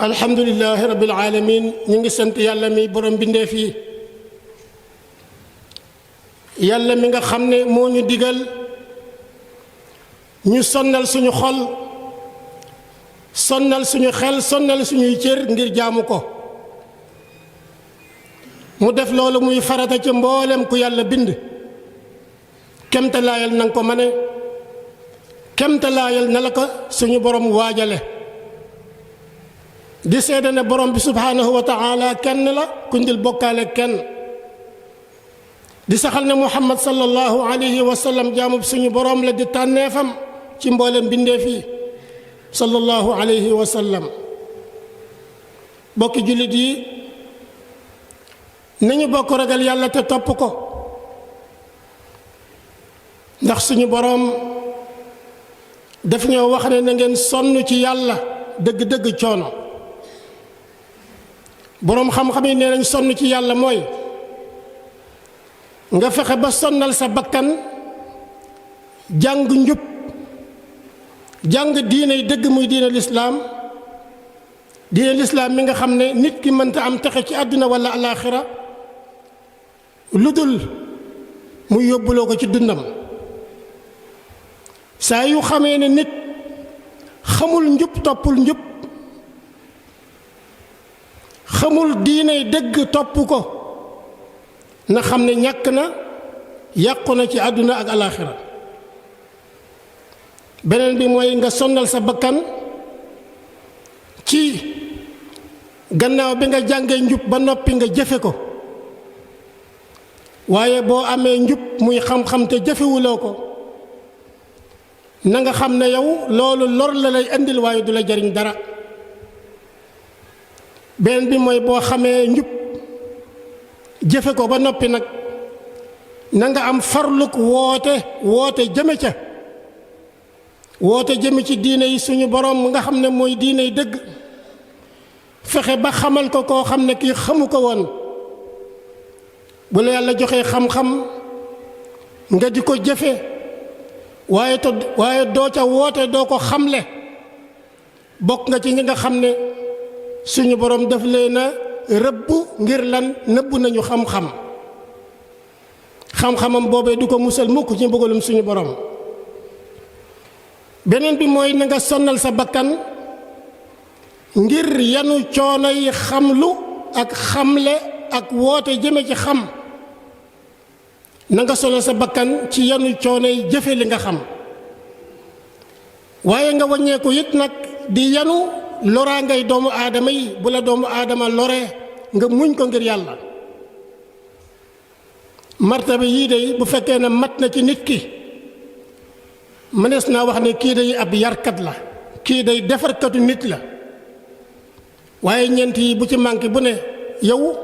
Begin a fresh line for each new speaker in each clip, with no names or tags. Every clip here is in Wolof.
alhamdulilahi rabbil alamin ñu ngi sant yàlla mi borom bindeef yi yàlla mi nga xam ne moo ñu digal ñu sonnal suñu xol sonnal suñu xel sonnal suñuy cër ngir jaamu ko mu def loolu muy farata ci mboolem ku yàlla bind kemtalaayal na nga ko mane kemtalaayal na la ko suñu borom waajale di seede ne borom bi subhaanahu wa taala kenn la ku ndil bokkaale kenn di saxal ne muhammad sallallahu alayhi wa sallam jaamub suñu borom la di tànneefam ci mboolem bindeef yi sallallahu alayhi wa sallam bokki jullit yi nañu bokk ragal yàlla te topp ko ndax suñu borom daf ñoo wax ne na ngeen sonn ci yàlla dëgg-dëgg coono boroom xam-xam yi nee nañ sonn ci yàlla mooy nga fexe ba sonnal sa bakkan jàng njub jàng diine dëgg muy diine lislaam mi nga xam ne nit ki mënta am texe ci àdduna wala alaaxira lu dul mu yóbbuloo ko ci dundam saa yu xamee ne nit xamul njub toppul njub xamul diine dëgg topp ko na xam ne ñàkk na yàqu na ci àdduna ak alaaxira beneen bi mooy nga sonnal sa bakkan ci gannaaw bi nga jàngee njub ba noppi nga jëfe ko waaye boo amee njub muy xam-xam te jëfewuloo ko na nga xam ne yow loolu lor la lay indil waaye du la jariñ dara beneen bi mooy boo xamee njub jëfe ko ba noppi nag na nga am farluk woote jëme ca woote jëme ci diine yi suñu borom nga xam ne mooy diine yi dëgg fexe ba xamal ko koo xam ne kii xamu ko woon bu la yàlla joxee xam-xam nga di ko jëfe waaye doo ca woote doo ko xamle bokk nga ci ñi nga xam ne suñu borom daf leen a rëbb ngir lan nëbbu nañu xam-xamam boobee du ko musal mukk ci mbugalum suñu borom beneen bi mooy na nga sonnal sa bakkan ngir yanu coono yi xamlu ak xamle ak woote jëme ci xam na nga sonnal sa bakkan ci yanu coono yi jëfe li nga xam waaye nga wàññeeku it nag di yanu loraa ngay doomu aadama yi bu la doomu aadama loree nga muñ ko ngir yàlla martaba yii de bu fekkee ne mat na ci nit ki mënees naa wax ne kii day ab yarkat la kii day defarkatu nit la waaye ñeent yi bu ci manqué bu ne yow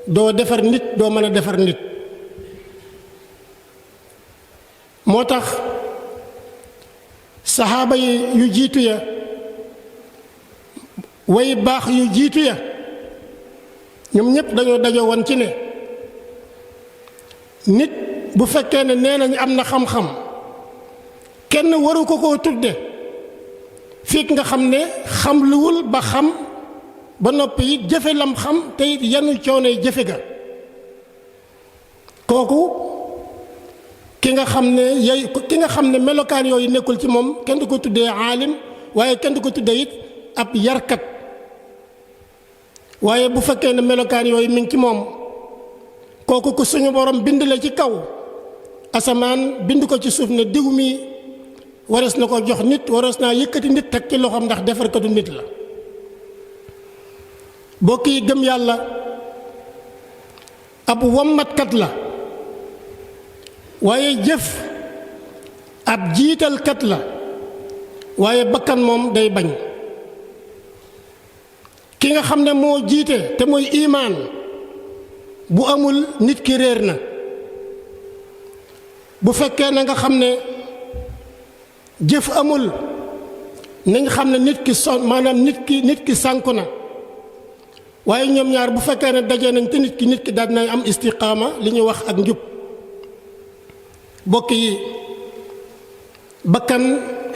doo defar nit doo mën a defar nit moo tax saxaaba yi yu jiitu ya way baax yu jiitu ya ñoom ñépp dañoo dajoo woon ci ne nit bu fekkee ne nee nañ am na xam-xam kenn waru ko koo tudde fekk nga xam ne xam luwul ba xam ba noppi it jëfe lam xam te it yanu coonoy jëfe ga kooku ki nga xam ne melokaan yooyu nekkul ci moom kenn du ko tuddee aalim waaye kenn du ko tuddee it ab yarkat waaye bu fekkee ne melokaan yooyu mi ngi ci moom kooku ku suñu borom bind la ci kaw asamaan bind ko ci suuf ne diw mi warees na ko jox nit warees naa yëkkati nit teg ci loxoom ndax defarkatu nit la bokk yi gëm yàlla ab wommatkat la waaye jëf ab jiitalkat la waaye bakkan moom day bañ ki nga xam ne moo jiite te mooy imaan bu amul nit ki réer na bu fekkee na nga xam ne jëf amul nañ xam ne nit ki sànku na waaye ñoom ñaar bu fekkee ne daje nañ te nit ki daal nay am istiqaama li ñuy wax ak njub bokk yi bakkan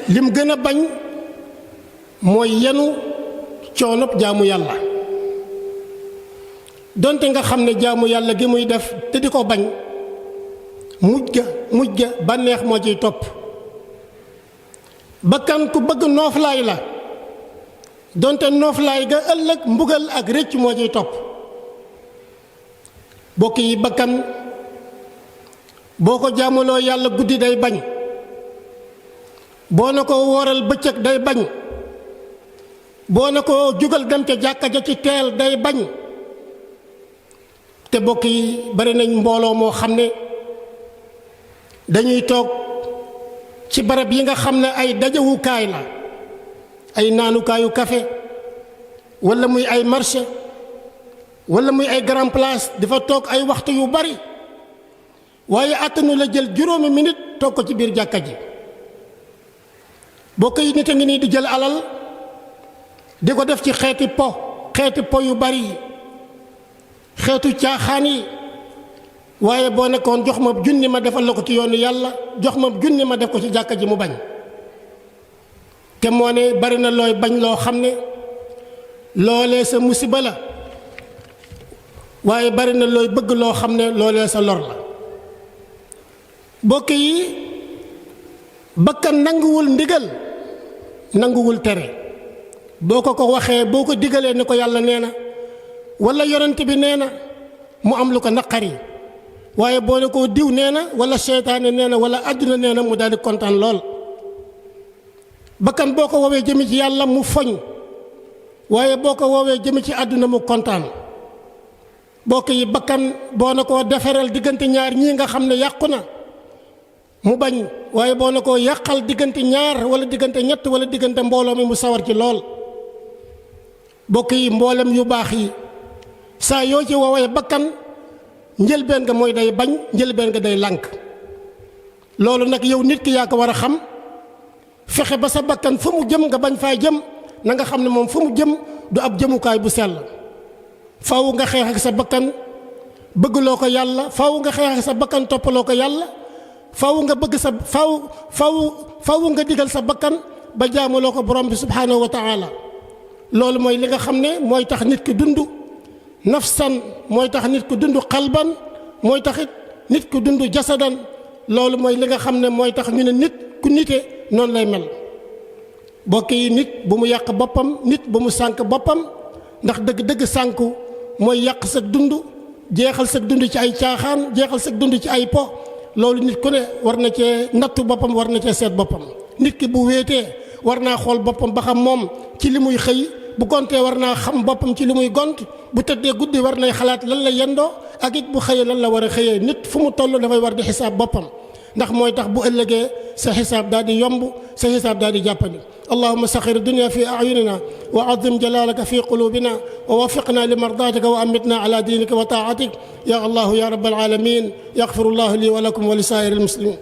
lim gën a bañ mooy yenu coonub jaamu yàlla donte nga xam ne jaamu yàlla gi muy def te di ko bañ mujj ga bànneex moo ciy topp bakkan ku bëgg nooflaay la donte nooflaay ga ëllëg mbugal ak rëcc moo ciy topp bokk yi bakkan boo ko jaamuloo yàlla guddi day bañ boo na ko wooral bëccëg day bañ boo na ko jugal dem ca jàkka ja ci teel day bañ te bokk yi bari nañ mbooloo moo xam ne dañuy toog ci barab yi nga xam ne ay dajawukaay la ay naanukaayu café wala muy ay marché wala muy ay grand place dafa toog ay waxtu yu bari waaye attanu la jël juróomi minute toog ko ci biir jàkka ji bokk yi nit a ngi nii di jël alal di ko def ci xeeti po yu bari xeetu caaxaan yi waaye boo nekkoon jox ma junni ma defal la ko ci yoonu yàlla jox ma junni ma def ko ci jàkka ji mu bañ te moo ne bari na looy bañ loo xam ne loolee sa musiba la waaye bari na looy bëgg loo xam ne loolee sa lor la bokk yi bakkan nanguwul ndigal nanguwul tere boo ko waxee boo ko digalee ne ko yàlla nee na wala yonent bi nee na mu am lu ko naqari waaye boo ne ko diw nee na wala seytaane nee na wala àdduna nee na mu daal di kontaan lool bakkan boo ko woowee jëmi ci yàlla mu foñ waaye boo ko woowee jëmi ci àdduna mu kontaan bokk yi bakkan boo na koo defareel diggante ñaar ñii nga xam ne yàqu na mu bañ waaye boo na koo yàqal diggante ñaar wala diggante ñett wala diggante mbooloo mi mu sawar ci lool bokk yi mboolem yu baax yi saa yoo ci woowee bakkan njëlbeen nga mooy day bañ njëlbeen nga day lànk loolu nag yow nit ki yaa ko war a xam fexe ba sa bakkan fu mu jëm nga bañ faa jëm na nga xam ne moom fu mu jëm du ab jëmukaay bu sell faaw nga xeex ak sa bakkan bëggloo ko yàlla faaw nga xeex ak sa bakkan toppaloo ko yàlla faaw nga bëgg sa faaw nga digal sa bakkan ba jaamuloo ko borom bi subhaanahu wa taala loolu mooy li nga xam ne mooy tax nit ki dund nafsan mooy tax nit ku dund xalban mooy taxit nit ku dund jasadan loolu mooy li nga xam ne mooy tax ñu ne nit ku nite noonu lay mel bokk yi nit bu mu yàq boppam nit bu mu sànk boppam ndax dëgg-dëgg sànku mooy yàq sa dund jeexal sa dund ci ay caaxaan jeexal sa dund ci ay po loolu nit ku ne war na cee nattu boppam war na cee seet boppam nit ki bu wéetee war naa xool boppam ba xam moom ci li muy xëy bu gontee war naa xam boppam ci li muy gont bu tëddee guddi war nay xalaat lan la yendoo ak it bu xëyee lan la war a xëyee nit fu mu toll dafay war di xisaab boppam ndax mooy tax bu ëllëgee sa xisaab daal di yomb sa xisaab daal di jàppandi allahuma saxir dunia fi ayunina wa azim jalalaka fi qulubina wa wafiqna li mardatika wa amitna ala dinika wa taatik ya allahu ya rabbal alamin yaxfiru llahu li wa lakum wa li saa'iri almuslimin